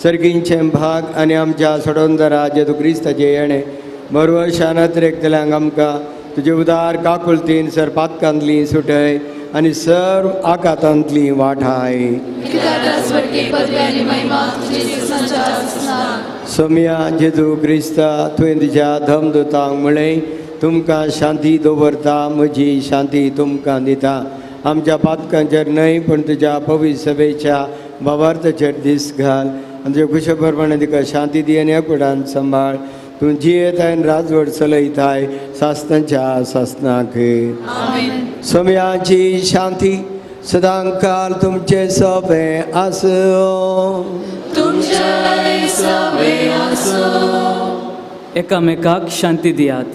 Speaker 3: सर्गींचे भाग आनी आमच्या सोडोंदरा जेजू क्रिस्ताचे येणें बरवशानत रेखतल्यांक आमकां तुजे उदार काकुळतीन सर पातकांतली सुटय आनी सर्व आकातांतली वाठाय. सोम्या जेजू क्रिस्ता तुवें तुज्या धमदुतांक म्हळें तुमकां शांती दवरता, म्हजी शांती तुमकां दिता. आमच्या पातकांचेर न्हय पूण तुज्या पवित्र सभेच्या भावार्थाचेर दीस घाल आनी तुज्या खुशे प्रमाणे तिका शांती दी आनी एकवटान सांबाळ. तूं जियेताय आनी राजवट चलयताय सासनाच्या सासनाक. सोम्याची शांती सदांकाल तुमचे सोबे आसूं.
Speaker 6: एकामेकाक शांती दियात.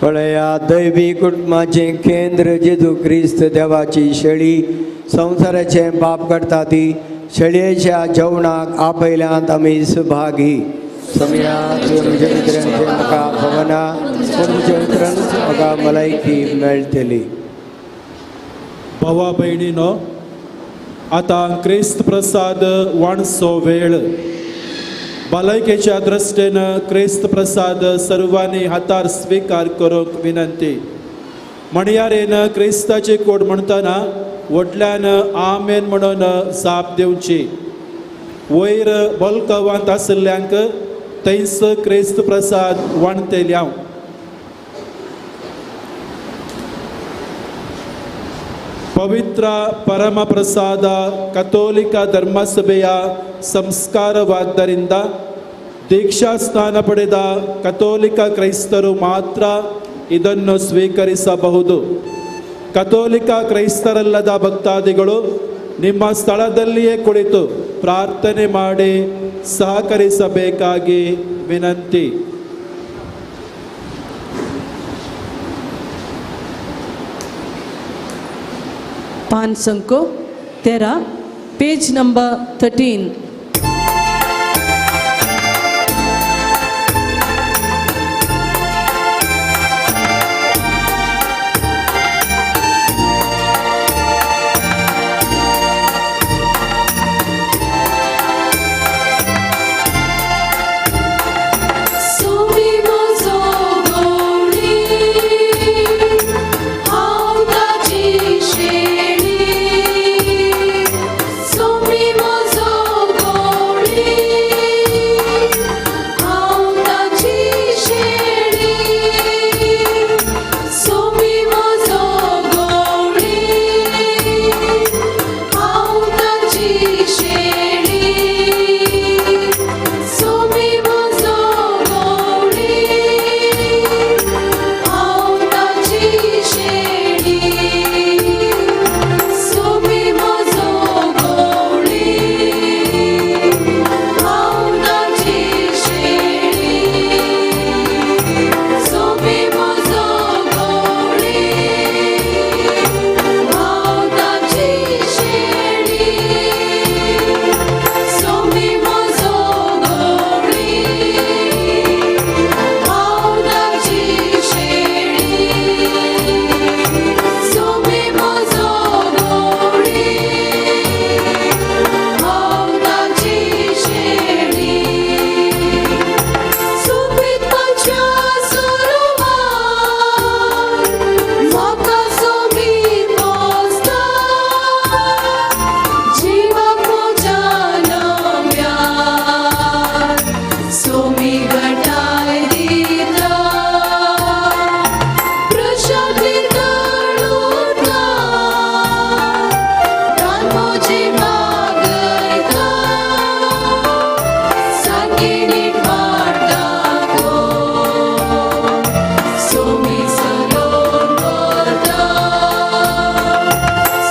Speaker 3: पळया दैवी कुटुंबाचें केंद्र जेजू क्रिस्त देवाची शेळी संवसाराचें पाप करता ती शेळयेच्या जेवणाक आपयल्यांत आमी सुभागी. सोम्या तुमच्या मित्रांचें म्हाका खबरना पूण तुमच्या मित्रांच म्हाका भलायकी मेळटली.
Speaker 10: भावा भयणीनो, आतां क्रिस्त प्रसाद वाणचो वेळ. भलायकेच्या दृश्टीन क्रिस्त प्रसाद सर्वांनी हातार स्विकार करूंक विनंती. म्हणयारेन क्रिस्ताची कोड म्हणटना व्हडल्यान आमेन म्हणून जाप दिवची. वयर बलकवांत आशिल्ल्यांक थंयच क्रिस्त प्रसाद वांटतले हांव. पवित्र ಪರಮಪ್ರಸಾದ ಕಥೋಲಿಕ ಧರ್ಮಸಭೆಯ ಸಂಸ್ಕಾರವಾದ್ದರಿಂದ ದೀಕ್ಷಾಸ್ನಾನ ಪಡೆದ ಕಥೋಲಿಕ ಕ್ರೈಸ್ತರು ಮಾತ್ರ ಇದನ್ನು ಸ್ವೀಕರಿಸಬಹುದು. ಕಥೋಲಿಕ ಕ್ರೈಸ್ತರಲ್ಲದ ಭಕ್ತಾದಿಗಳು ನಿಮ್ಮ ಸ್ಥಳದಲ್ಲಿಯೇ ಕುಳಿತು ಪ್ರಾರ್ಥನೆ ಮಾಡಿ ಸಹಕರಿಸಬೇಕಾಗಿ ವಿನಂತಿ.
Speaker 4: पान संको 13, पेज नंबर 13.
Speaker 2: सोमी म्हजो गवळी हांव ताची शेळी सोमी म्हजो गवळी हांव ताची शेळी सोमी म्हजो गवळी हांव ताची शेळी सोमी म्हजो गवळी हांव ताची शेळी सोमी म्हजो गवळी हांव ताची शेळी सोमी म्हजो गवळी हांव ताची शेळी सोमी म्हजो गवळी हांव ताची शेळी सोमी म्हजो गवळी हांव ताची शेळी सुपीत पांचव्या सरोवर म्हाका सोमी पोसता जिवाक म्हज्या नव्यान सोमी घटाय दिता प्रशांती तळुता तान म्हजी बागयता सारकी नीट वाट दाखोवन सोमी चलोवन व्हरता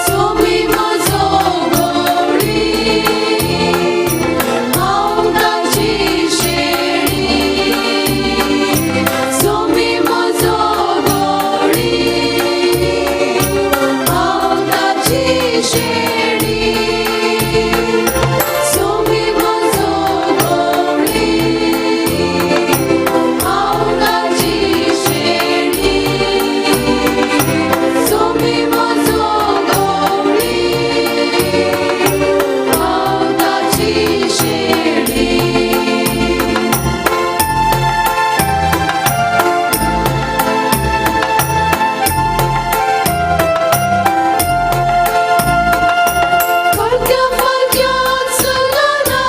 Speaker 2: सोमी म्हजो गवळी हांव ताची शेळी सोमी म्हजो गवळी हांव ताची शेळी सोमी म्हजो गवळी हांव ताची शेळी सोमी म्हजो गवळी हांव ताची शेळी. फारक्या फारक्या चलना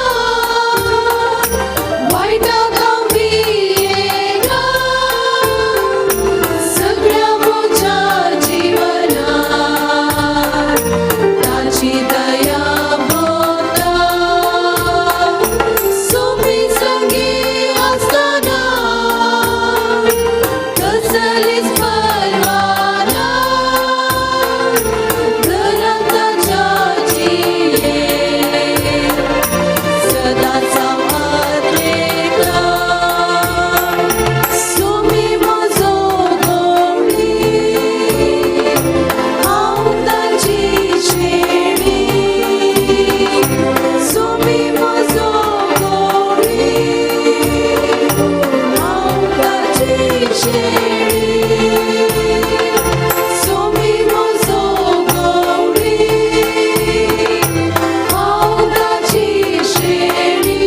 Speaker 2: वायटा कामी येना सगळ्या म्हज्या जिवनात ताची दया भोगता सोमी संगी आसतना कसलीच पर्वा ना घरांत ताच्या जिये सदांच हांव आत्रेता सोमी म्हजो गवळी हांव ताची शेळी सोमी म्हजो गवळी हांव ताची शेळी सोमी म्हजो गवळी हांव ताची शेळी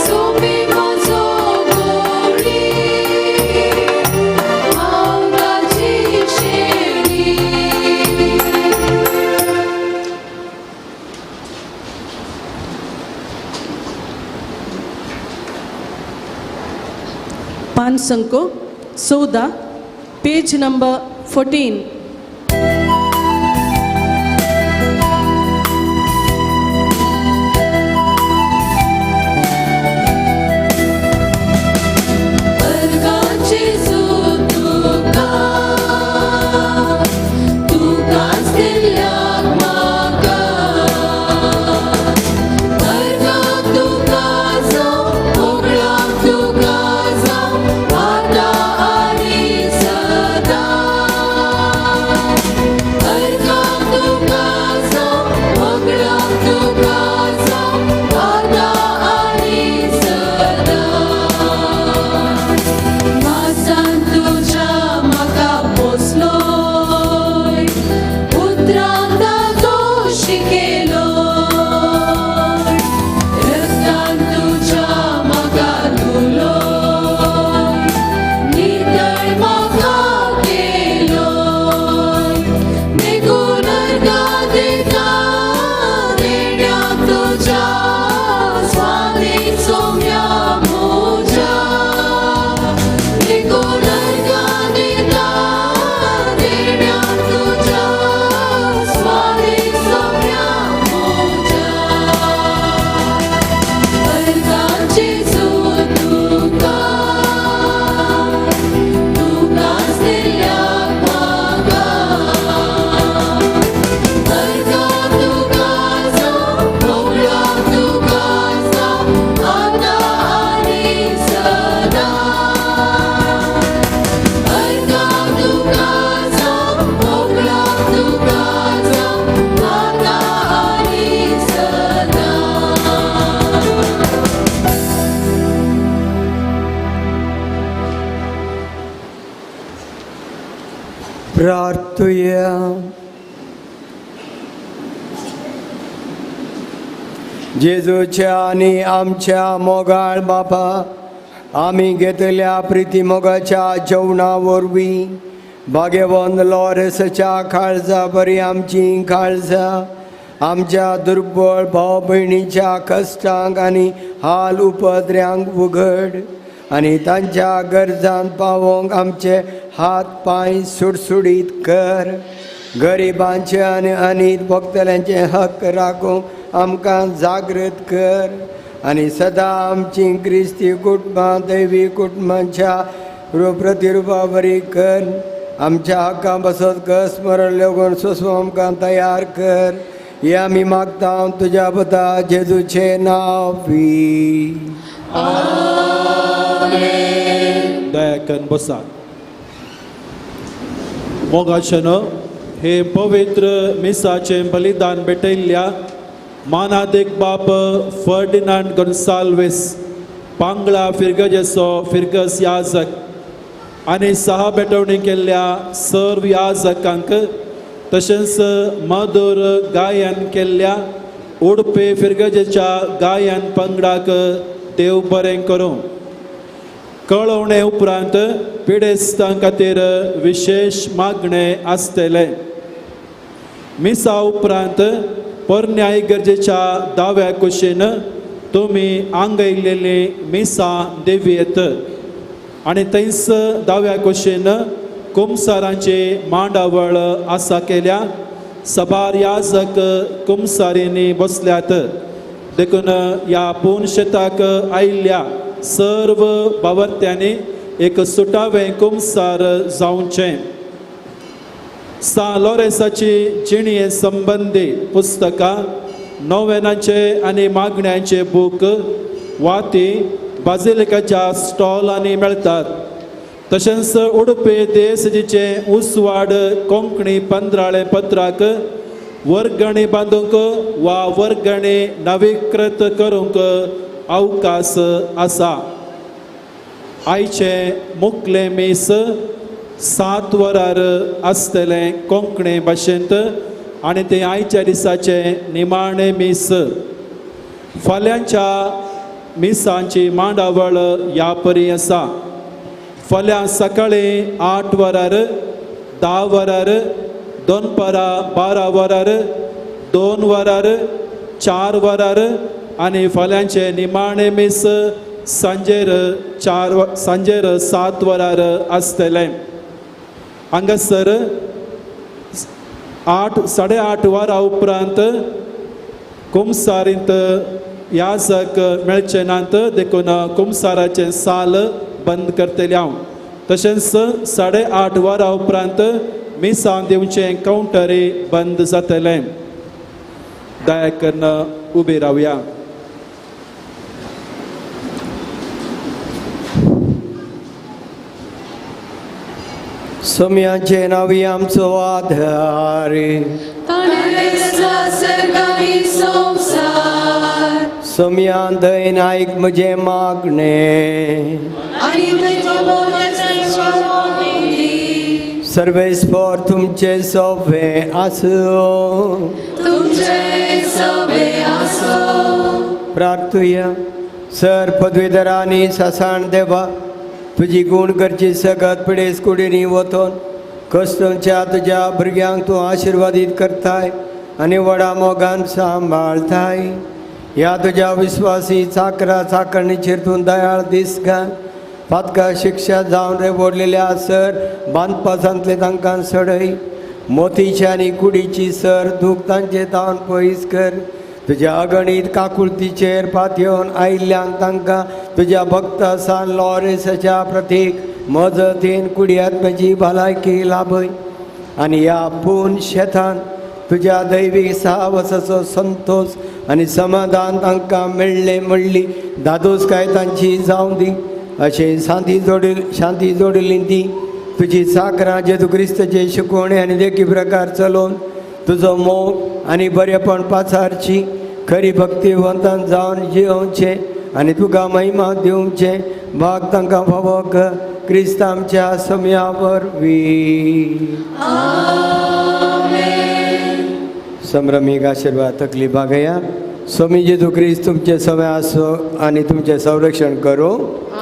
Speaker 2: सोमी म्हजो गवळी हांव ताची शेळी.
Speaker 4: पान संको 14, पेज नंबर 14.
Speaker 2: वर्गाचे
Speaker 3: प्रार्थुया. जेजूच्या आनी आमच्या मोगाळ बापा, आमी घेतल्या प्रिती मोगाच्या जेवणा वरवीं भाग्यवंत लॉरेसाच्या काळजा बरी आमची काळजां आमच्या दुर्बळ भाव भयणीच्या कश्टांक आनी हाल उपद्र्यांक उगड आनी तांच्या गरजांत पावोवंक आमचे हात पांय सुडसुडीत कर. गरिबांचे आनी अनीत भोगतल्यांचे हक्क राखूंक आमकां जागृत कर आनी सदां आमची क्रिस्ती कुटुंबां दैवी कुटुंबांच्या प्रतिरुपा बरी कर. आमच्या हक्कां बसत कस मरण लेगून सोसूं आमकां तयार कर. हे आमी मागता तुज्या पुता जेजूचें नांव बी.
Speaker 10: दयाकन बसात. मोगाचें हे पवित्र मिसाचें बलिदान भेटयल्ल्या मानादीक बाप फर्डिनांड गोन्साल्वीस पांगळा फिर्गजेचो फिर्गज याजक आनी सहा भेटवणी केल्ल्या सर्व याजकांक तशेंच मधुर गायन केल्ल्या उडपे फिर्गजेच्या गायन पंगडाक देव बरें करूं. कळोवणे उपरांत पिडेस्तां खातीर विशेश मागणें आसतलें. मिसा उपरांत पोरण्या इगर्जेच्या दाव्या कुशीन तुमी आंगयलेली मिसां देवयेत आनी थंयच दाव्या कुशीन कुमसारांची मांडावळ आसा केल्या. सबार याजक कुमसारींनी बसल्यात. देखून ह्या पूर्ण शेताक आयिल्ल्या सर्व बावर्त्यांनी एक सुटावें कुमसार जावचें. सा लॉरेसाची जिणये संबंदी पुस्तकां, नोवेनाचे आनी मागण्यांचे बूक वाती बाजिलिकाच्या स्टॉलांनी मेळटात. तशेंच उडुपी देसजीचें उसवाड कोंकणी पंद्राळें पत्राक वर्गणी बांदूंक वा वर्गणी नवीकृत करूंक अवकाश आसा. आयचें मुखलें मीस 7 वरार आसतलें कोंकणी भाशेंत आनी तें आयच्या दिसाचें निमाणें मीस. फाल्यांच्या मिसांची मांडावळ ह्या परी आसा. फाल्यां सकाळीं 8 वरार, 10 वरार, दनपारां 12 वरार, 2 वरार, 4 वरार आनी फाल्यांचें निमाणें मीस सांजेर सांजेर 7 वरार आसतलें. हांगासर 8 8:30 वरां उपरांत कुमसारींत याजक मेळचे नात, देखून कुमसाराचें साल बंद करतलें हांव. तशेंच 8:30 वरां उपरांत मिसां दिवचें कावंटरी बंद जातलें. दया करून उबी रावया.
Speaker 3: सोम्याचें नांव आमचो आधार. सोम्यान दयेन आयक म्हजें मागणें. सर्वेस्पर तुमचें सोबें आसूं. प्रार्थुया. सर पदवीधरांनी सासाण देवा, तुजी गूण करची सगत पिडेस कुडींनी वतोन कस्तुमच्या तुज्या भुरग्यांक तूं आशिर्वादीत करताय आनी व्हडा मोगान सांबाळताय. ह्या तुज्या विस्वासी चाकरा चाकरणीचेर तूं दयाळ दीस घाल. पातका शिक्षा जावन रे ओडलेल्या सर बांदपासांतले तांकां सडय. मोतीची आनी कुडीची सर दूख तांचे तावन पयस कर. तुज्या अगणीत काकुळतीचेर पातयेवन आयिल्ल्यांक तांकां तुज्या भक्त सान लॉरेसाच्या प्रतीक मजतीन कुडयात्म्याची भलायकी लाभय आनी ह्या पूर्ण शेतान तुज्या दैवीक साहवासाचो संतोश आनी समाधान तांकां मेळ्ळें म्हणली दादोसकाय तांची जावं दी. अशें शांती जोडिल्ली ती तुजी चाकरां जेजू क्रिस्ताचे शिकवणे आनी देखी प्रकार चलोवन तुजो मोग आनी बरेपण पाचारची खरी भक्तिवंतान जावन जियोवचें आनी तुका महिमा दिवचें भाग तांकां फावो कर. क्रिस्त आमच्या समया वरवीं. संभ्रमीक आशिर्वाद तकली बागया. स्वामी जेजू क्रिस्त तुमचे समय आसो आनी तुमचें संरक्षण करूं.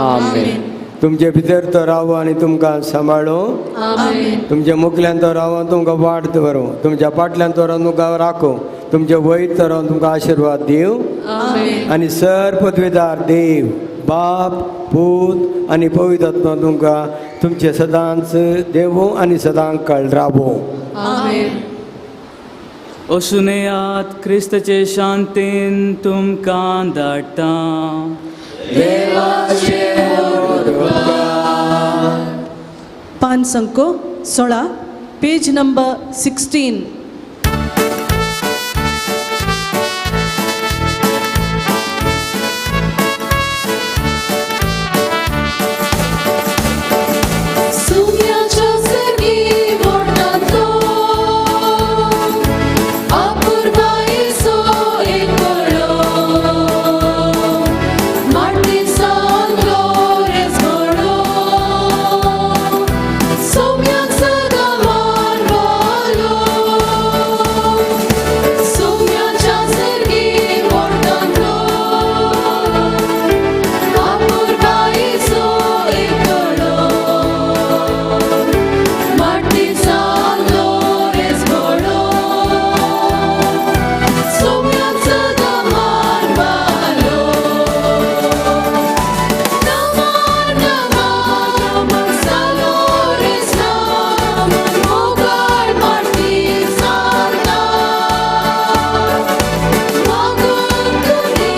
Speaker 11: आमेन.
Speaker 3: तुमचे भितर तो रावो आनी तुमकां सांबाळूं.
Speaker 2: आमेन.
Speaker 3: तुमच्या मुखल्यान तो रावो तुमकां वाट दवरूं. तुमच्या फाटल्यान तो रावन तुमकां राखूं. तुमचे वयर तो रावन तुमकां आशिर्वाद दिवं.
Speaker 2: आमेन.
Speaker 3: आनी सर पदवेदार देव बाप पूत आनी पवित्र आत्मा तुमकां तुमचे सदांच देवूं आनी सदांच काळ रावूं.
Speaker 2: आमेन.
Speaker 6: वसुनेयात क्रिस्तचे शांतीन तुमकां धाडटा.
Speaker 4: पान संको 16, पेज नंबर 16.
Speaker 2: सुम्याच्या सर्गी मोडणांतलो अपुरबायेचो एक कळो माटी सावन रेस घडो सोम्याक सदां मारवालो. सुम्याच्या सर्गी मोडणांतलो अपुरबायेचो एक कळो माटी सावन रेस घडो सोम्याक सदां मारवालो. नमान नमान सालो रेस नाम मोगाळ माटी सालता मागून तुमी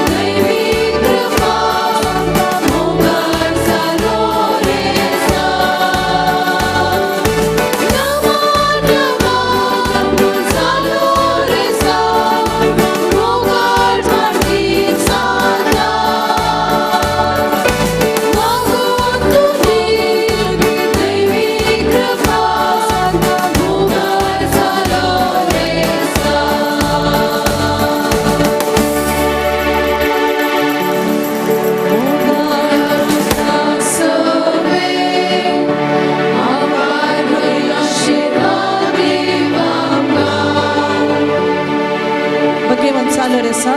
Speaker 2: दैवी कृपा मोगाळ सालो रेस नमान नमान सालो रेस मोगाळ माटी सालता मागून तुमी दैवी कृपा मोगाळ सालो रेस.
Speaker 4: भगवान सालो रेसा.